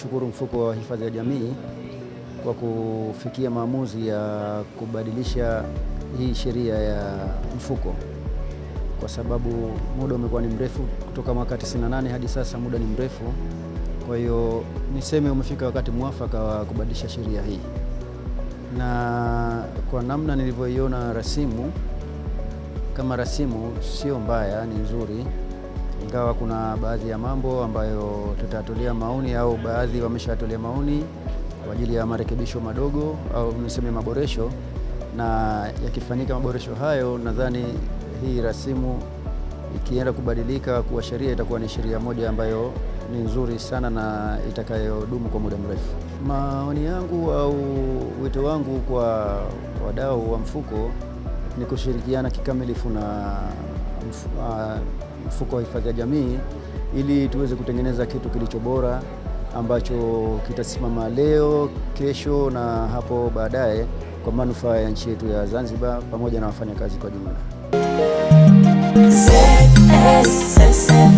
kushukuru mfuko wa hifadhi ya jamii kwa kufikia maamuzi ya kubadilisha hii sheria ya mfuko, kwa sababu muda umekuwa ni mrefu kutoka mwaka 98 hadi sasa, muda ni mrefu. Kwa hiyo niseme umefika wakati mwafaka wa kubadilisha sheria hii, na kwa namna nilivyoiona rasimu kama rasimu sio mbaya, ni nzuri, ingawa kuna baadhi ya mambo ambayo tutatolea maoni au baadhi wameshatolea maoni kwa ajili ya marekebisho madogo au niseme maboresho, na yakifanyika maboresho hayo, nadhani hii rasimu ikienda kubadilika kuwa sheria itakuwa ni sheria moja ambayo ni nzuri sana na itakayodumu kwa muda mrefu. Maoni yangu au wito wangu kwa wadau wa mfuko ni kushirikiana kikamilifu na mfuko wa hifadhi ya jamii ili tuweze kutengeneza kitu kilicho bora ambacho kitasimama leo, kesho na hapo baadaye kwa manufaa ya nchi yetu ya Zanzibar pamoja na wafanyakazi kwa jumla.